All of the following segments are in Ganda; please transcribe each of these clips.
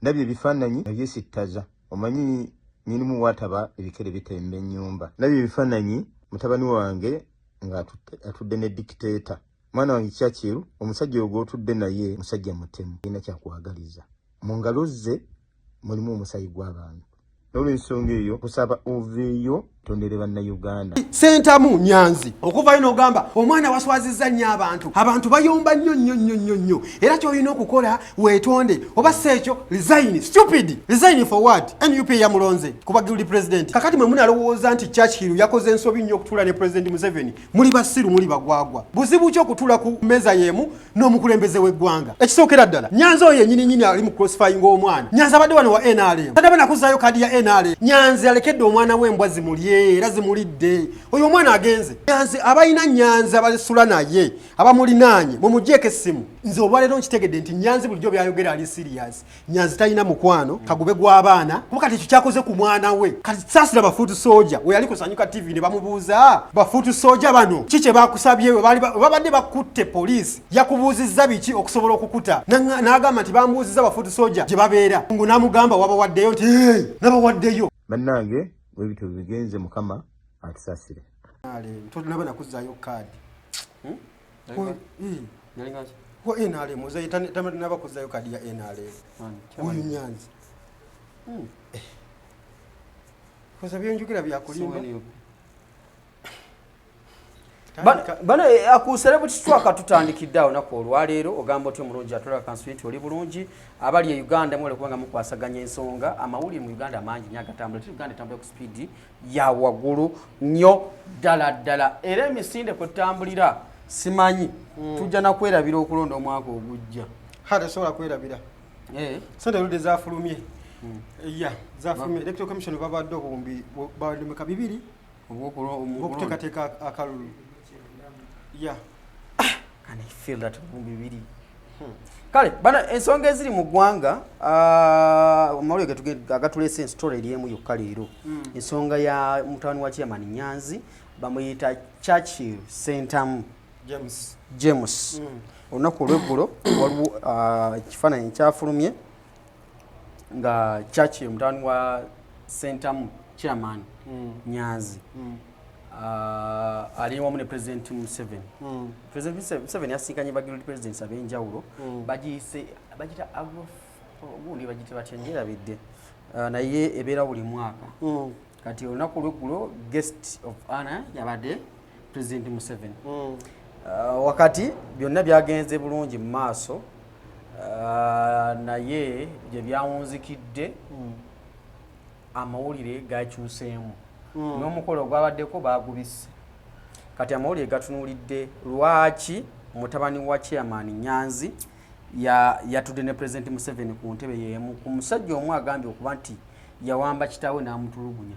Ndabye ebifaananyi nga byesittaza. Omanyi nyinimu waataba ebikere bitemba ennyumba. Ndabye ebifaananyi mutabani wange ng'atudde ne dictator. Mwana wange Churchill, omusajja oyo gw'otudde naye musajja mutemu, talina kyakwagaliza. Mu ngalo ze mulimu omusaayi gw'abantu. N'olwensonga eyo nkusaba oveeyo tondere Bannayuganda. Sentamu Nyanzi okuvayo n'ogamba omwana waswazizza nnyo abantu, abantu bayomba nnyo nnyo nnyo nnyo nnyo, era ky'olina okukola weetonde oba si ekyo resign. Stupid! Resign for what? NUP yamulonze kuba guild president. Kakati mwe munalowooza nti Churchill yakoze ensobi nnyo okutuula ne President Museveni, muli basiru, muli bagwagwa. Buzibu ki okutuula ku mmeeza y'emu n'omukulembeze w'eggwanga? Ekisookera ddala, Nyanzi oyo yennyini nnyini ali mu crossfire ng'omwana. Nyanzi abadde wano wa NRM, tadaba nakuzaayo kaadi ya NRM. Nyanzi alekedde omwana w'embwa zimulye era zimulidde. Oyo omwana agenze. Nyanzi abalina Nyanzi abasula naye abamulinaanye mumugyeeko essimu. Nze olwaleero nkitegedde nti Nyanzi bulijjo byayogera ali serious. Nyanzi talina mukwano kagube gw'abaana, kuba kati ekyo kyakoze ku mwana we. Kati saasira ba foot soldier, we yali ku Sanyuka TV ne bamubuuza, ba foot soldier bano ki kye bakusabye we babadde bakutte poliisi yakubuuzizza biki okusobola okukuta? N'agamba nti bambuuzizza ba foot soldier gye babeera, ngu n'amugamba wabawaddeyo nti hey, nabawaddeyo. Bannange bwe bityo bigenze, Mukama atusaasire. Tonaba nakuzzaayo kaadi wa NRM, ozaye tanaba kuzzayo kaadi ya NRM oyo Nyanzi. Koza byenjogera byakulimba. Bano ku Celebrity Track tutandikidde awo naku olwaleero. Ogamba otya omulungi atulaba kansi nti oli bulungi? Abali e Uganda mwole kubanga mukwasaganya ensonga. Amawulire mu Uganda mangi nnyo agatambula. Ti Uganda etambula ku speed ya waggulu nnyo ddala ddala, era emisinde kwe tutambulira simanyi tujja nakwerabira okulonda omwaka ogujja. Ha, tosobola kwerabira. Sente ludde zafulumye ya zafulumye. Electoral Commission babadde obuwumbi babadde meka bibiri obwokuteekateeka akalulu ya. Can I feel that 2000? Kale bana, ensonga eziri mu ggwanga, amawulire agatuleese, ensitola eri emu yokka leero, ensonga ya mutabani wa Chairman Nyanzi, bamuyita Churchill Sentamu James. James. Olunaku olweggulo waliwo ekifaananyi kyafulumye nga Churchill mutabani wa Sentamu Chairman Nyanzi ali wamu ne President Museveni. President Museveni yasinkanye ba guild presidents ab'enjawulo. Bagiyise bagita agro gundi, bagiyita batya? Njerabidde. Naye ebeera buli mwaka. Kati olunaku olweggulo guest of honor yabadde President Museveni. Wakati byonna byagenze bulungi mu maaso, naye gye byawunzikidde amawulire gakyuseemu n'omukolo ogwabaddeko bagubisse. Kati amawulire gatunuulidde lwaki mutabani wa Chairman Nyanzi yatudde ne President Museveni ku ntebe y'emu, ku musajja omu agambye okuba nti yawamba kitaawe n'amutulugunya.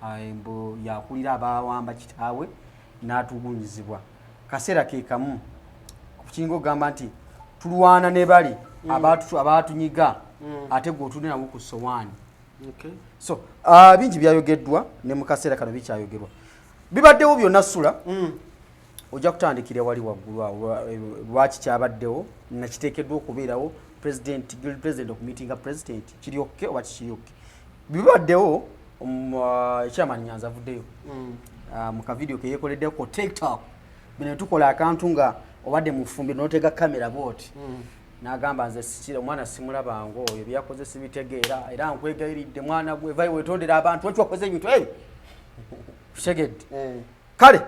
Aye, mbu yakulira abawamba kitaawe n'atulugunyizibwa. Kaseera ke kamu kiringa okugamba nti tulwana ne bali abaatunyiga, ate gwe otudde nabo ku sowaani. So bingi byayogeddwa ne mu kaseera kano bikyayogerwa, bibaddewo byonna. Sula ojja kutandikira wali waggulu awo, lwaki kyabaddewo nakiteekeddwa okubeerawo president, guild president okumitinga president, kiri okay oba kikiri okay? Bibaddewo. Chairman Nyanzi avuddeyo mu kavidiyo keyekoleddeko ku TikTok. Bino tukola akantu nga obadde mufumbi notega kamera bwoti, n'agamba nze sikira omwana simulabanga oyo byakoze sibitegeera, era nkwegayiridde mwana gwe vayo wetondera abantu, lwaki wakoze ebintu ebyo? Kitegedde? Kale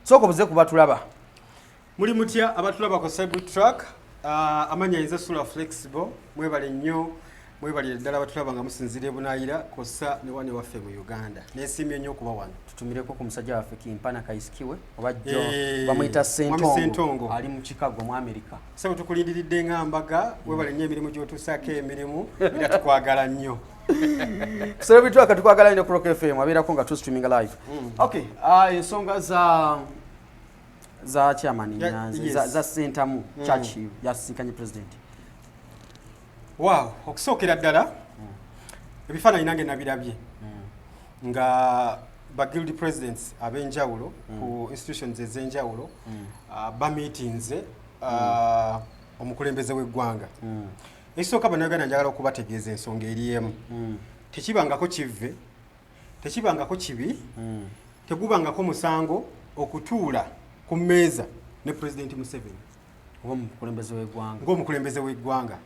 sooka obuze kuba tulaba. Muli mutya abatulaba ku Cyber Track? Amanya nze Sula Flexible. Mwebale nnyo, mwebalire ddala abatulaba nga musinziira ebunaayira kw'ossa ne wano ewaffe mu Uganda. Neesiimye nnyo okuba wano. Tutumireko ku musajja waffe Kimpana Kaisikiwe oba jo bamuyita Mwami Sentongo. Sentongo. Ali mu Chicago mu America. Sebo, tukulindiridde nga mbaga. Webale nnyo emirimu gy'otuusaako emirimu, era tukwagala nnyo. Celebrity Track tukwagala nnyo. Ku Rock FM abeerako nga tustreaming live. Okay, ensonga za Chairman Nyanzi, za Sentamu Churchill yasisinkanye president. Wow, okusookera ddala ebifaananyi nange nabirabye nga ba guild presidents ab'enjawulo ku institutions ez'enjawulo bamiitinze omukulembeze w'eggwanga. Ekisooka, Bannayuganda, njagala okubategeeza ensonga eri emu. Tekibangako kive, tekibangako kibi, tegubangako musango okutuula ku mmeeza ne Pulezidenti Museveni oba omukulembeze w'eggwanga. Ng'omukulembeze w'eggwanga.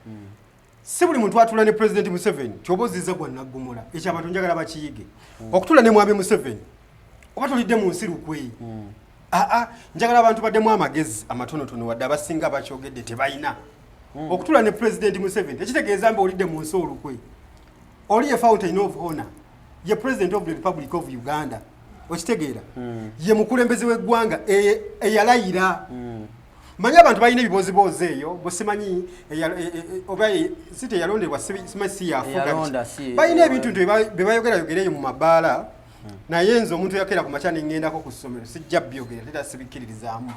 Si buli muntu atuula ne Pulezidenti Museveni tyoba oziza gwa naggumula. Ekyo abantu njagala bakiyige. Okutuula ne Mwami Museveni oba tolidde mu nsi lukwe. Aa, njagala abantu baddemu amagezi amatonotono, wadde abasinga bakyogedde tebalina. Okutuula ne Pulezidenti Museveni tekitegeeza mbe olidde mu nsi olukwe. Oli ye fountain of honor, ye President of the Republic of Uganda, okitegeera? Ye mukulembeze w'eggwanga eyalayira. Manyi abantu balina ebiboziboozi eyo, bwesimanyi oba si teyalondebwa, simanyi si yafuga. Eyalonda, Balina ebintu nti bye bayogerayogera eyo mu mabaala, naye nze omuntu yakeera ku makya neŋŋendako ku ssomero sijja byogera, tera sibikkiririzaamu.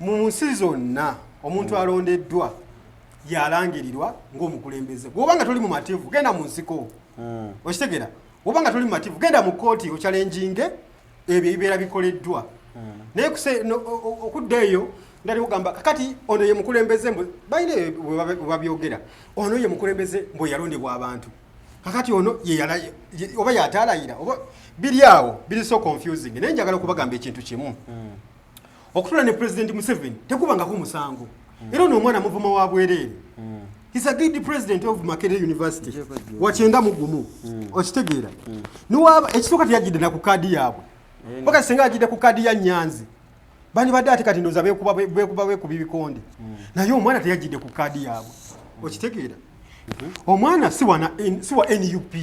Mu nsi zonna omuntu alondeddwa yalangirirwa ng'omukulembeze. Bw'oba nga toli mu mativu, genda mu nsiko, okitegeera? Bw'oba nga toli mu mativu, genda mu kooti ochallenginge ebyo ebibeera bikoleddwa. Naye okudda eyo ndali kugamba kakati ono ye mukulembeze, mbu balina ebyo bwe babyogera, ono ye mukulembeze mbwe yalondebwa abantu, kakati ono ye oba yataalayira oba biri awo biri so confusing. Naye njagala okubagamba ekintu kimu: okutuula ne President Museveni tekubangako musango. Era ono omwana muvuma wa bwereere. He's a good president of Makerere University wa 91, okitegeera? Niwaba ekisooka teyajjidde na ku kaadi yaabwe. Paka singa ajjidde ku kaadi ya Nyanzi bandibadde ate kati ndowooza beekuba beekuba beekuba ebikonde, naye omwana teyajjidde ku kaadi yaabwe, okitegeera? Omwana si wa NUP.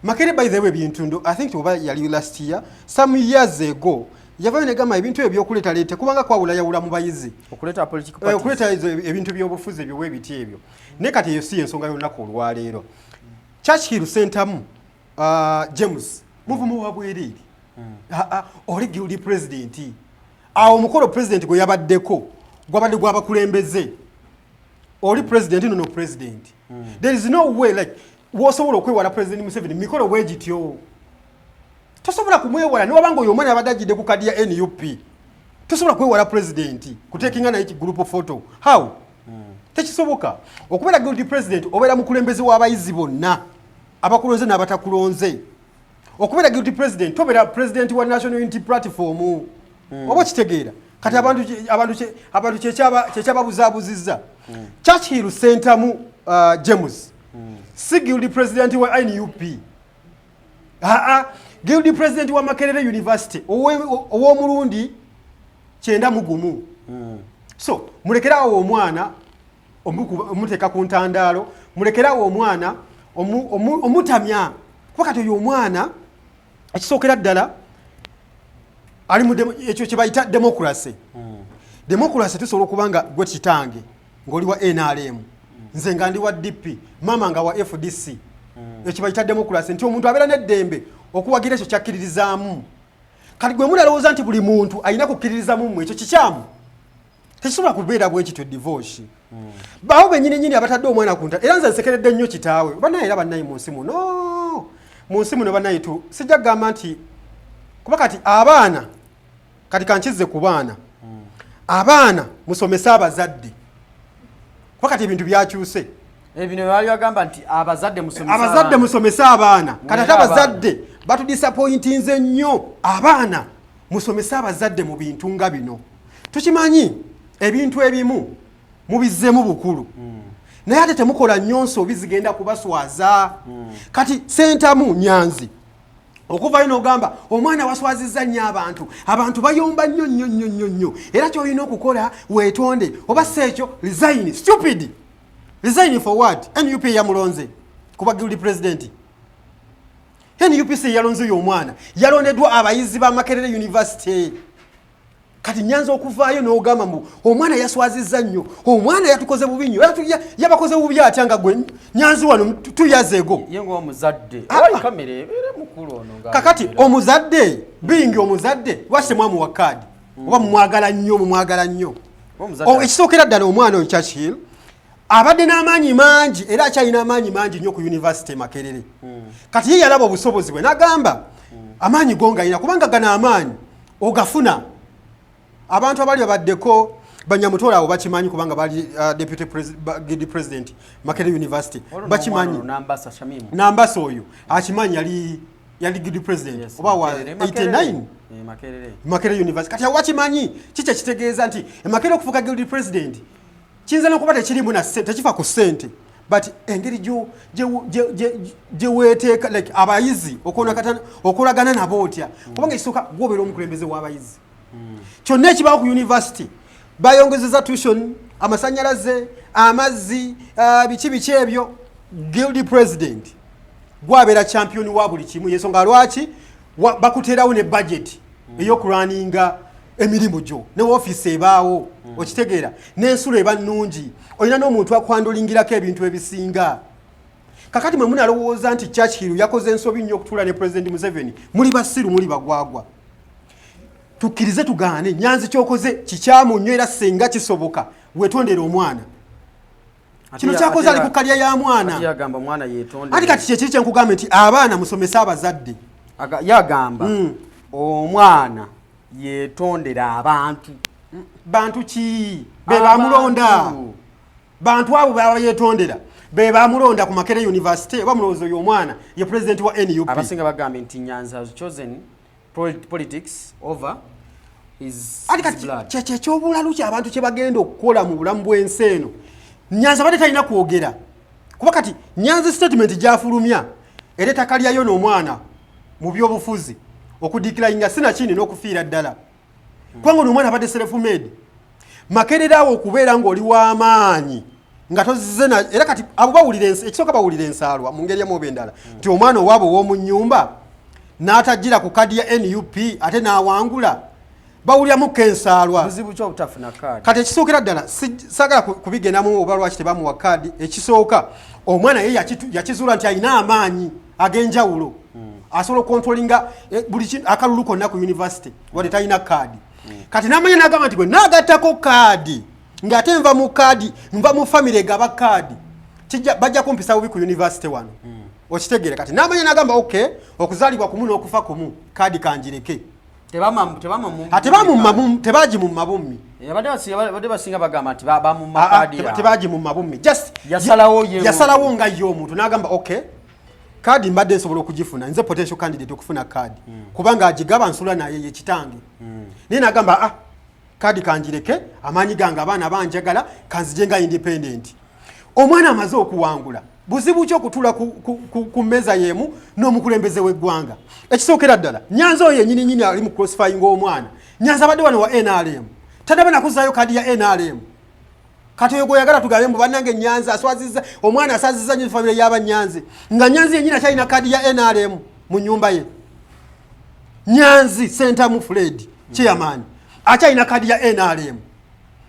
Makerere, by the way, ebintu ndo I think oba yali last year, some years ago, yavayo negamba ebintu ebyo byokuleetaleeta kubanga kwawulayawula mu bayizi. Okuleeta political parties. Okuleeta ezo ebintu by'obufuzi ebyo bwebiti ebyo. Naye kati eyo si yensonga y'olunaku olwaleero. Churchill Sentamu James muvumo wa bwereere. Ah, ah, oli guild president. Awo omukolo president gwe yabaddeko gwabadde gwabakulembeze. Oli president nono president, there is no way like wosobola okwewala President Museveni mikolo bwegityo. Tosobola kumwewala niwabanga oyo omwana abadde ajjidde ku kadi ya NUP. Tosobola kwewala president kutekinga naye group photo. How? Tekisoboka. Okubeera guild president obeera mukulembeze w'abayizi bonna, abakulonze n'abatakulonze. Okubeera guild president tobeera president wa National Unity Platform, oba okitegeera? Kati abantu kyekyababuzabuzizza. Churchill Sentamu James si guild president wa NUP. Aa, guild president wa Makerere University ow'omulundi 91. So mulekerawo omwana omuteeka ku ntandaalo, mulekerawo omwana omutamya, kuba kati oyo omwana ekisookera ddala ali mu ekyo kye bayita democracy. Democracy tusobola okuba nga gwe kitange ng'oli wa NRM, nze nga ndi wa DP, maama nga wa FDC. Ekyo bayita democracy, nti omuntu abeera n'eddembe okuwagira ekyo kyakkiririzaamu. Kati gwe munalowooza nti buli muntu alina kukkiririza mu mmwe, ekyo kikyamu, tekisobola kubeera bwe kityo. Divorce bawo benyini nyini abatadde omwana ku nta. Era nze nsekeredde nnyo kitaawe. Bannaye, era bannaye, mu nsi muno bannaye tu sijja kugamba nti kuba kati abaana, kati kankizze ku baana. Abaana musomese abazadde, kuba kati ebintu byakyuse. Ebino baali bagamba nti abazadde musomese abazadde abaana. Musomese abaana. Kati ate Mulere abaana. Abazadde batudisappointinze nnyo. Abaana musomese abazadde mu bintu nga bino. Tukimanyi ebintu ebimu mubizzeemu bukulu, naye ate temukola nnyo nsobi zigenda kubaswaza. Kati Sentamu Nyanzi okuvayo n'ogamba omwana waswazizza nnyo abantu, abantu bayomba nnyo nnyo nnyo nnyo nnyo, era kyolina okukola weetonde oba si ekyo resign. Stupid! Resign for what? NUP yamulonze kuba guild president? NUPC yalonze oyo omwana? Yalondeddwa abayizi ba Makerere University. Kati Nyanza okuvaayo n'ogamba mbu omwana yaswazizza nnyo, omwana yatukoze bubi nnyo, yabakoze bubi atya nga gwe Nyanzi wano 2 years ago? Ye ng'omuzadde Ah, wali ah. kamera ebeere mukulu ono nga Kakati ayogera. omuzadde bingi, omuzadde lwaki temwamuwa kaadi oba mumwagala nnyo, mumwagala nnyo? Omuzadde Ekisookera ddala, omwana oyo Churchill abadde n'amaanyi mangi era akyalina amaanyi mangi nnyo ku university Makerere. Kati ye yalaba obusobozi bwe n'agamba amaanyi go ngayina, kubanga gano amaanyi ogafuna abantu abali babaddeko. Banyamutoola abo bakimanyi kubanga bali deputy guild president Makerere University. Waliwo bakimanyi. n'omwana ono, Nambasa Shamimu. Nambasa oyo akimanyi, yali guild president. Yes, oba wa Makerere, Makerere. 89. Eh, Makerere. Makerere University. Kati awo wakimanyi kiki ekitegeeza nti Makerere okufuuka guild president kiyinza nokuba tekirimu na tekifa ku ssente, but engeri gye weeteeka, like abayizi okolagana nabo otya, kubanga ekisooka gwobeera omukulembeze w'abayizi. Kyonna ekibaawo ku university, bayongezeza tuition, amasanyalaze, amazzi, biki biki ebyo, guild president gwabeera champion wa buli kimu. Yensonga lwaki bakuteerawo ne budget ey'okulwaninga emirimu gyo, ne ofiisi ebaawo, okitegeera, n'ensulo eba nnungi, olina n'omuntu akwandolingirako ebintu ebisinga. Kakati mwe munalowooza nti Churchill yakoze ensobi nnyo okutuula ne President Museveni, muli basiru, muli bagwagwa. Tukkirize tugaane, Nyanzi kyokoze kikyamu nnyo, era singa kisoboka wetondere omwana. Kino kyakoze ali ku career ya mwana. Ate yagamba omwana yeetonde. Ati kati kyekiri kyenkugambe nti abaana musomese abazadde. Yagamba omwana yeetondera abantu. Bantu ki be bamulonda? Abantu. Bantu abo baba yeetondera be bamulonda ku Makerere University, oba mulowooza oyo omwana ye president wa NUP? Abasinga bagambye nti Nyanzi has chosen politics over his, Ati his kati blood. kyekyo ekyobulalu kyabantu kye bagenda okukola mu bulamu bw'ensi eno. Nyanzi abadde talina kwogera, kuba kati Nyanzi statement gyafulumya era ettaka lyayo n'omwana mu byobufuzi okudeclininga sinakindi n'okufiira ddala, kubanga ono omwana abadde self made. Makerere awo okubeera ng'oli w'amaanyi nga tozize na, era kati abo bawulira ekisooka bawulira ensaalwa mu ngeri emu oba endala nti omwana owaabwe ow'omu nnyumba n'atajjira ku kadi ya NUP ate n'awangula, bawuliramu ensaalwa. Buzibu ki obutafuna kaadi? Kati ekisookera ddala saagala kubigendamu oba lwaki tebamuwa kaadi. Ekisooka, omwana ye yakizuula nti alina amaanyi ag'enjawulo, asobola okucontrollinga buli akalulu konna ku university wadde talina kaadi. Kati n'amanya n'agamba nti bwe naagattako kaadi ng'ate nva mu kaadi, nva mu famire egaba kaadi, bajja kumpisa bubi ku university wano, okitegeere. Kati n'amanya n'agamba, ok, okuzaalibwa kumu n'okufa kumu, kaadi kanjireke. Ate tebagimumma bummi. Abadde basinga bagamba nti bamumma Ah, ah, kaadi yaabwe. Tebagimumma bummi, just Yasalawo ye. Yasalawo nga ye omuntu n'agamba, ok, kaadi mbadde nsobola okugifuna, nze potential candidate okufuna kaadi, kubanga agigaba nsula naye ye kitange. Naye n'agamba, ah, kaadi kanjireke, amaanyi gange, abaana banjagala, kanzije nga independent. Omwana amaze okuwangula, buzibu ki okutuula ku mmeeza y'emu n'omukulembeze w'eggwanga? Ekisookera ddala, Nyanzi oyo yennyini nyini ali mu crucifying omwana. Nyanzi abadde wano wa NRM, tadaba nakuzaayo kaadi ya NRM. Kati oyo gweyagala tugambe mbu bannange Nyanzi aswaziza omwana, asaziza nnyo famire y'abanyanzi, nga Nyanzi yennyini akyalina kaadi ya NRM mu nnyumba ye. Nyanzi Sentamu Fred chairman akyalina kaadi ya NRM.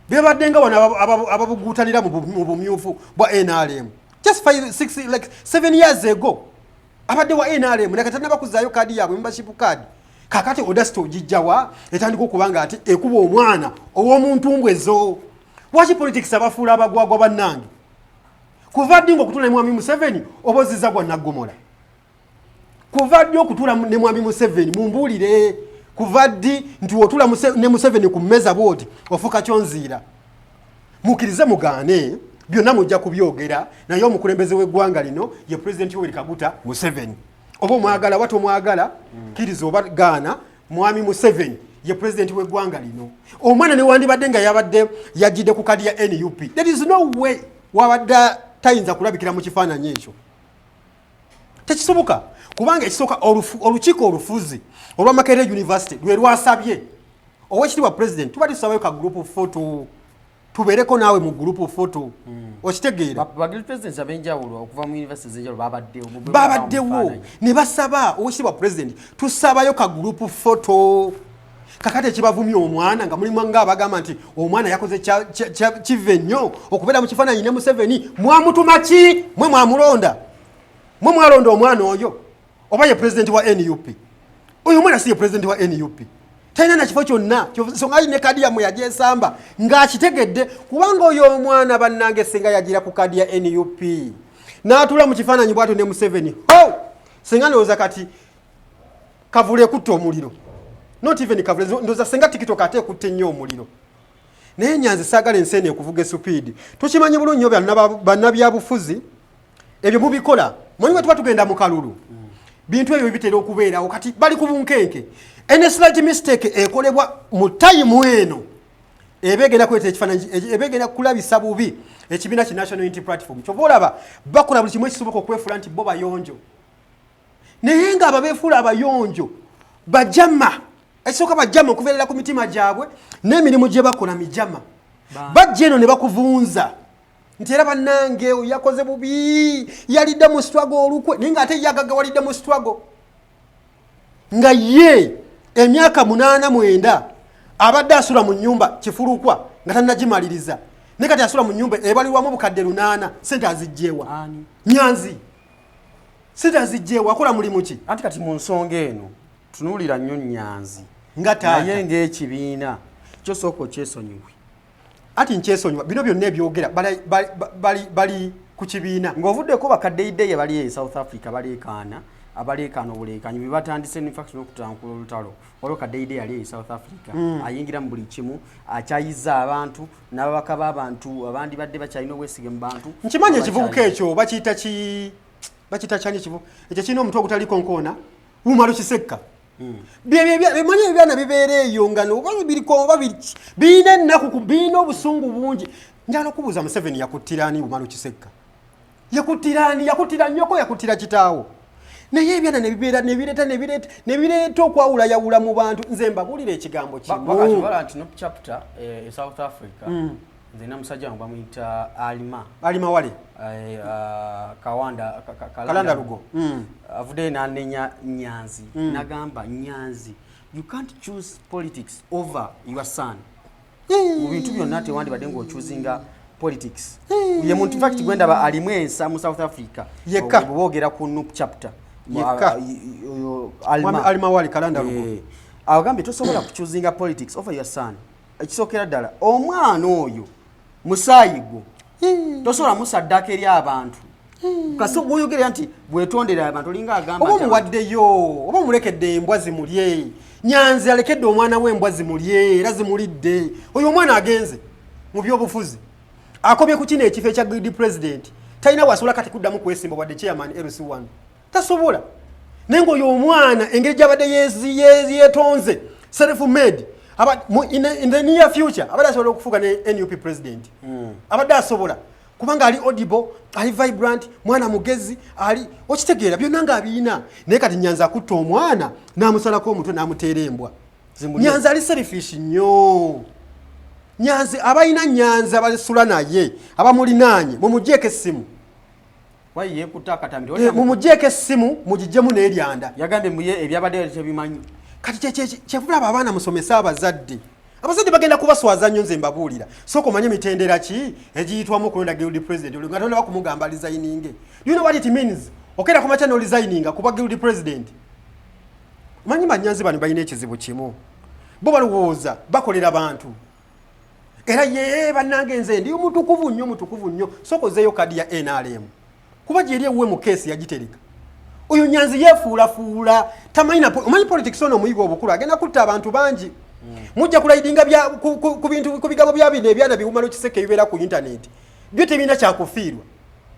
Bebadde nga wano ababuguutanira mu bumyufu bwa NRM just 5, 6, like 7 years ago abadde wa NRM, naye katanaba kuzaayo kaadi yaabwe, membership card. Kakati audacity ogijjawa etandika okuba nga ate ekuba omwana ow'omuntumbwe ezo? Waki politics abafuula abagwagwa? Bannange, kuva ddi ngaokutuula ne mwami Museveni oba oziza gwa naggomola? Kuva ddi okutuula ne mwami Museveni, mumbuulire, kuva ddi nti otuula ne Museveni ku mmeza bwoti ofuuka kyonziira? Mukkirize mugaane, byonna mujja kubyogera, naye omukulembeze w'eggwanga lino ye President Yoweri Kaguta Museveni. Oba omwagala oba tomwagala, kkiriza oba gaana, mwami Museveni ye pulezidenti w'eggwanga lino. Omwana newandibadde nga yabadde yajjidde ku kadi ya NUP, there is no way wabadde tayinza kulabikira mu kifaananyi ekyo. Tekisoboka, kubanga ekisooka olukiiko olufuzi olwa Makerere University lwe lwasabye owekitiibwa president, tuba tusabayo ka group photo, tubeereko naawe mu group photo, okitegeera? Ba guild presidents ab'enjawulo okuva mu university ez'enjawulo babaddewo. Babaddewo ne basaba owekitiibwa president, tusabayo ka group photo. Kakati ekibavumya omwana nga mulimu nga abagamba nti omwana yakoze kive nnyo okubeera mu kifaananyi ne Museveni, mwamutuma ki? Mwe mwamulonda? Mwe mwalonda omwana oyo oba ye pulezidenti wa NUP? Oyo omwana si ye pulezidenti wa NUP, talina nakifo kyonna. So nga alina kadi yammwe yagyesamba ng'akitegedde, kubanga oyo omwana bannange singa yagira ku kadi ya NUP n'atuula mu kifaananyi bwatyo ne Museveni, ho, singa ndowooza kati kavule ekutta omuliro, not even kavule, ndowooza singa TikTok ate ekutte nnyo omuliro. Naye Nyanzi, saagala ensi eno ekuvuga speed. Tukimanyi bulungi nnyo, bannabyabufuzi ebyo mubikola. Manyi bwe tuba tugenda mu kalulu, bintu ebyo bitera okubeerawo. Kati bali ku bunkenke. Any slight mistake ekolebwa mu time eno eba egenda kuleeta ekifaananyi, eba egenda kulabisa bubi ekibiina ki National Unity Platform. Kyova olaba bakola buli kimu ekisoboka okwefuula nti bo bayonjo, naye nga ababeefuula abayonjo bajama. Ekisooka, bajama okubeerera ku mitima gyabwe n'emirimu gye bakola mijama. Bajja eno ne bakuvunza nti era bannange oyo yakoze bubi, yalidde mu struggle olukwe, naye ng'ate ye agagawalidde mu struggle nga ye emyaka 89 abadde asula mu nyumba kifulukwa nga tannagimaliriza, naye kati asula mu nyumba ebalirwamu 800,000. Sente azijjeewa? Ani? Nyanzi sente azijjeewa? Akola mulimu ki? Anti kati mu nsonga eno tunuulira nnyo Nyanzi nga taata. Naye ng'ekibiina kyosooka okyesonyiwe. Ati nkyesonyiwa bino byonna ebyogera bali ku kibiina. Ng'ovuddeko bakaddeiddeye bali e South Africa baleekaana, abaleekaana obuleekanyi bwe batandise, in fact n'okutankula olutalo. Waliwo kaddeidde yali e South Africa, ayingira mu buli kimu, akyayiza abantu n'ababaka b'abantu abandi badde bakyalina obwesige mu bantu. Nkimanyi ekivubuka ekyo bakiyita ki? Bakiyita kyani ekivu ekyo kirina omutwe ogutaliko nkoona? Wumalo Kisekka. Byemanyi ebyana bibeera eyo nga oba biriko oba birina ennaku, birina obusungu bungi. Njala okubuuza, Museveni yakuttiraani? Wumalo Kisekka yakuttiraani? Yakuttira nnyoko? Yakuttira kitaawo? Naye ebyana nebibeera nebireeta nebireeta nebireeta okwawulayawula mu bantu. Nze mbabuulira ekigambo kimu. Bakati nti NUP chapter e South Africa, nze na musajja wange bamuyita Alima. Alima wale. Kawanda Kalanda Lugo. Avuddeyo n'anenya Nyanzi, nagamba, "Nyanzi, you can't choose politics over your son. Mu bintu byonna tewandibadde ng'ochoosinga politics." Ye muntu in fact gwendaba alimu ensa mu South Africa. Yekka. Bwe boogera ku NUP chapter. Yekka. Oyo Mwami Alima. Alima Wali Kalanda Lugo. Agambye tosobola kuchoosinga politics over your son. Ekisookera ddala, omwana oyo musaayi gwo, tosobola musaddaaka eri abantu. Kasi bwoyogerera nti bwetondera abantu, olinga agamba oba nti omuwaddeyo oba omulekedde embwa zimulye. Nyanzi alekedde omwana we embwa zimulye, era zimulidde. Oyo omwana agenze mu byobufuzi, akomye ku kino ekifo ekya guild president. Talina wasobola kati kuddamu kwesimba wadde chairman LC1 tasobola. Naye ngaoyo omwana engeri gyabadde yetonze, self made, in the near future abadde asobola okufuuka ne NUP president. Abadde asobola, kubanga ali audible, ali vibrant, mwana mugezi, ali okitegeera byonna ng'abiina. Naye kati Nyanzi akutta omwana n'amusalako omutwe n'amuteera embwa. Zimulye. Nyanzi ali selfish nnyo. Nyanzi abalina, Nyanzi abasula naye, abamulinaanye, mumugyeko essimu. Wayi yekutta akatambi. Mumugyeko essimu, mugijjemu n'eryanda. Yagambye muye ebyabadde tebimanyi. Kati kyevulaba abaana musomese abazadde. Abazadde bagenda kubaswaza nnyo. Nze mbabuulira, sooka omanye mitendera ki egiyitwamu okulonda guild president olwo nga tonaba kumugamba resigninge. Do you know what it means okeera kumakya noresigninga kuba guild president? Manyi banyanzi bano balina ekizibu kimu, bo balowooza bakolera bantu. Era ye bannange, nze ndi mutukuvu nnyo, mutukuvu nnyo. Sooka ozeeyo kadi ya NRM, kuba gyeri ewuwe mu keesi yagitereka. Oyo Nyanzi yeefuulafuula, tamanyi na omanyi politics. Ono omuyiga obukulu agenda kutta abantu bangi. Mujja kulayidinga ku bintu, ku bigambo bya bino ebyana biwumalo Kiseke ebibeera ku internet, byo tebirina kyakufiirwa,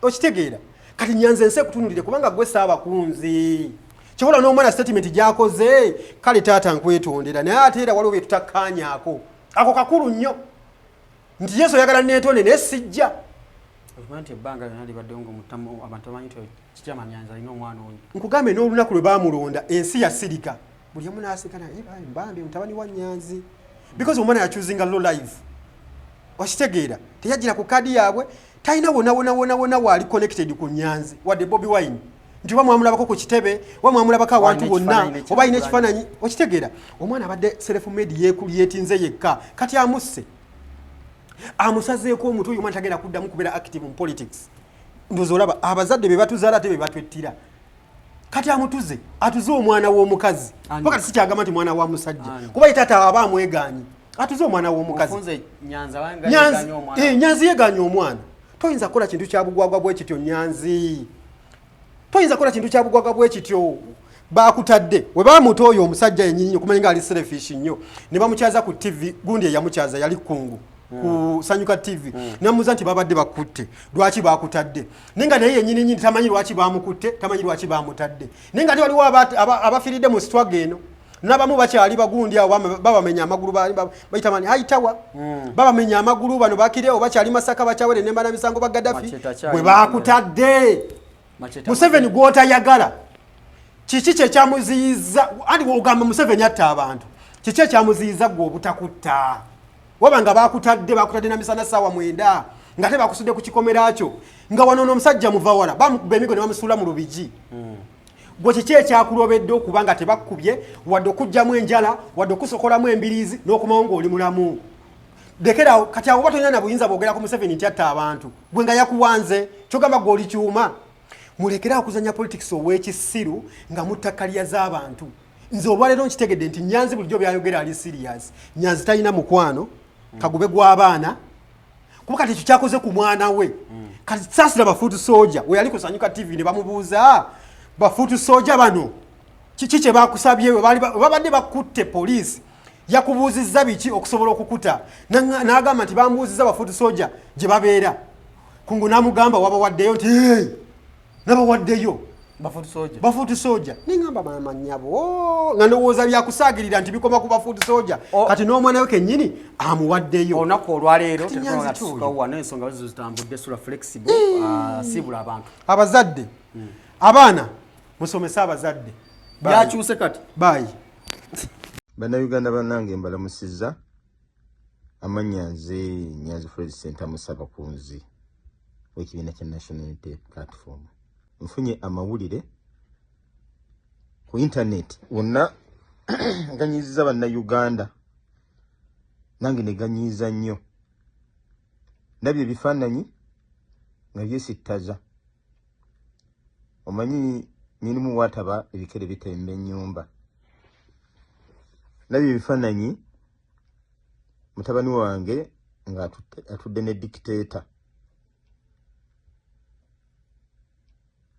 okitegeera? Kati Nyanzi, ensi ekutunulire, kubanga gwe saabakunzi kyobola n'omwana statement gyakoze. Kale taata nkwetondera, naye ate era waliwo bye tutakkaanyaako. Ako kakulu nnyo nti Yesu oyagala neetonde, naye sijja. Okimanyi nti ebbanga lyonna libaddewo ngaomutamu abantu bamanyi nti kikyama Nyanzi alina omwana oyo. Nkugambe, n'olunaku lwe baamulonda ensi yasirika, buli omu n'asirika naye mbambi mutabani wa Nyanzi, because omwana yachoosinga low life, okitegeera? Teyajjira ku kaadi yaabwe, talina wona wona wona wona waali connected ku Nyanzi wadde Bobi Wine, nti oba mwamulabako ku kitebe, oba mwamulabako awantu Alina wonna, ekifaananyi. Oba alina ekifaananyi, okitegeera? Omwana abadde self made, yeetinze yekka. Kati amusse, amusazeeko omutwe. Oyo omwana tagenda kuddamu kubeera active mu politics. Ndowooza olaba abazadde be batuzaala ate be batwettira. Kati amutuze, atuze omwana w'omukazi. Ani? Kuba kati sikyagamba nti mwana wa musajja, Ani? kuba ye taata aba amwegaanyi. Atuze omwana w'omukazi. Ofunze Nyanzi abanga Nyanzi yeganye omwana. Nyanzi yegaanye omwana. Toyinza kukola kintu kya bugwagwa bwe kityo, Nyanzi. Toyinza kukola kintu kya bugwagwa bwe kityo. Bakutadde we bamuta oyo omusajja yennyini, okumanya nga ali selfish nnyo, ne bamukyaza ku TV. Gundi eyamukyaza yali kungu. Ku Sanyuka TV namubuuza nti babadde bakutte, lwaki bakutadde? Naye nga naye yenyini nyini tamanyi lwaki bamukutte, tamanyi lwaki bamutadde. Naye nga ate waliwo abafiiridde mu struggle eno, n'abamu bakyali bagundi awo, babamenya amagulu, bayita mani hayitawa, babamenya amagulu. Bano bakirewo bakyali Masaka, bakyawere nembana misango ba Gaddafi. Machete akyali bwe bakutadde. Machete. Museveni gwotayagala, kiki kyekyamuziyiza? Anti ogamba Museveni atta abantu, kiki ekyamuziyiza gwe obutakutta? Waba nga bakutadde, bakutadde na misana saawa 9, nga te bakusudde ku kikomera kyo, nga wano n'omusajja muvawala bamukuba emigo ne bamusuula mu lubigi. Gwe kiki ekyakulobedde okuba nga tebakkubye, wadde okugjamu enjala, wadde okusokolamu embiriizi, n'okomawo ng'oli mulamu? Lekerawo kati awo, oba tolina na buyinza bwogera ku Museveni nti atta abantu, gwe nga yakuwanze kyogamba gwe oli kyuma. Mulekere okuzanya politics ow'ekisiru nga mutta career z'abantu. Nze olwaleero nkitegedde nti Nyanzi bulijjo byayogera ali serious. Nyanzi talina mukwano kagube gw'abaana, kuba kati ekyo kyakoze ku mwana we. Kati saasira ba foot soldier. We yali ku Sanyuka TV ne bamubuuza, ba foot soldier bano kiki kye bakusabye? We babadde bakutte, poliisi yakubuuzizza biki okusobola okukuta? N'agamba nti bambuuzizza ba foot soldier gye babeera. Kungu n'amugamba wabawaddeyo? Nti "Hey, nabawaddeyo." Ba foot soldier. Ba foot soldier. Neŋamba mamanyabo nga ndowooza byakusaagirira nti bikoma ku ba foot soldier. Kati n'omwana we kennyini amuwaddeyo. Olunaku olwaleero Kati Nyanzi tetusobola ki oyo? tusukawo wano, ensonga zo zitambudde. Sula flexible, siibula abantu. Abazadde, abaana musomese abazadde. Bye. Byakyuse kati. Bye. Bannayuganda bannange, mbalamusizza. Amannya nze Nyanzi Fred Sentamu, Ssabakunzi w'ekibiina kya National Unity Platform. Nfunye amawulire ku internet wonna ganyiiziza Bannayuganda, nange ne ganyiiza nnyo. Ndabye ebifaananyi nga byesittaza. Omanyi nyinimu waataba ebikere bitemba ennyumba. Ndabye ebifaananyi mutabani wange nga atudde ne dictator.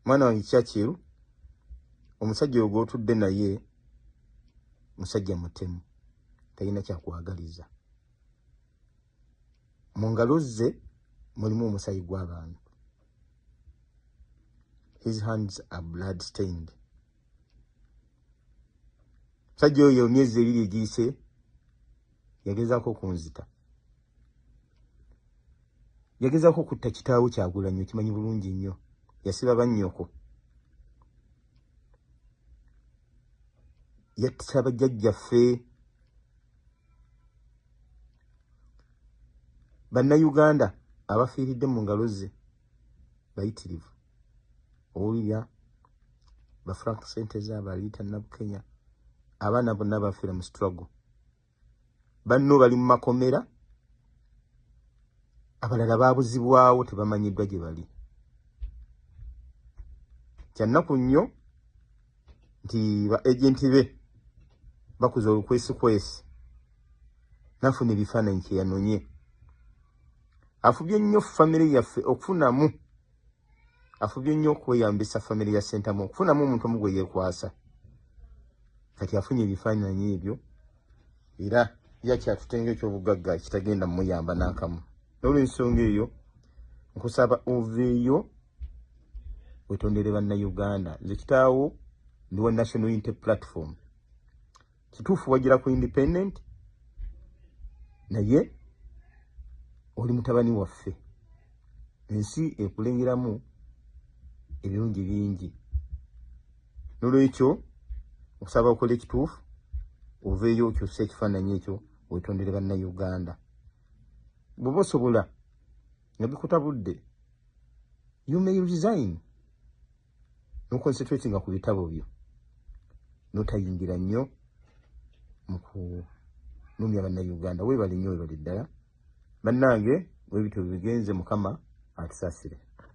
Mwana wange Churchill, omusajja oyo gw'otudde naye musajja mutemu, talina kyakwagaliza. Mu ngalo ze mulimu omusaayi gw'abantu. His hands are blood stained. Musajja oyo emyezi 2 egiyise yagezaako okunzita, yagezaako okutta kitaawo Kyagulanyi. Okimanyi bulungi nnyo, yasiba bannyoko, yattisa bajjajjaffe. Bannayuganda abafiiridde mu ngalo ze bayitirivu. Owulira ba Frank Senteza, Baliita Nabukenya, abaana bonna bafiira mu struggle. Banno bali mu makomera, abalala babuzibwawo, tebamanyiddwa gye bali. Kyannaku nnyo nti ba agent be bakuza olukwesikwesi nafuna ebifaananyi kyeyanonye. Afubye nnyo famire yaffe okufunamu, afubye nnyo okweyambisa famire ya Sentamu okufunamu omuntu omu gwe yeekwasa. Kati afunye ebifaananyi ebyo, era yakyatutenga ekyobugagga ekitagenda mumuyamba n'akamu. N'olwensonga eyo, nkusaba oveeyo wetondere Bannayuganda. Nze kitaawo ndi wa National Unity Platform. Kituufu wagira ku independent, naye oli mutabani waffe, ensi ekulengeramu ebirungi bingi. Nolwekyo okusaba okola ekituufu, oveeyo okyuse ekifaananyi ekyo, wetondere Bannayuganda. Bw'oba osobola nga bikutabudde, you may resign noconcentratinga ku bitabo byo, notayingira nnyo mu kunumya Bannayuganda. Weebale nnyo, weebale ddala bannange. Webityo bigenze, Mukama atusaasire.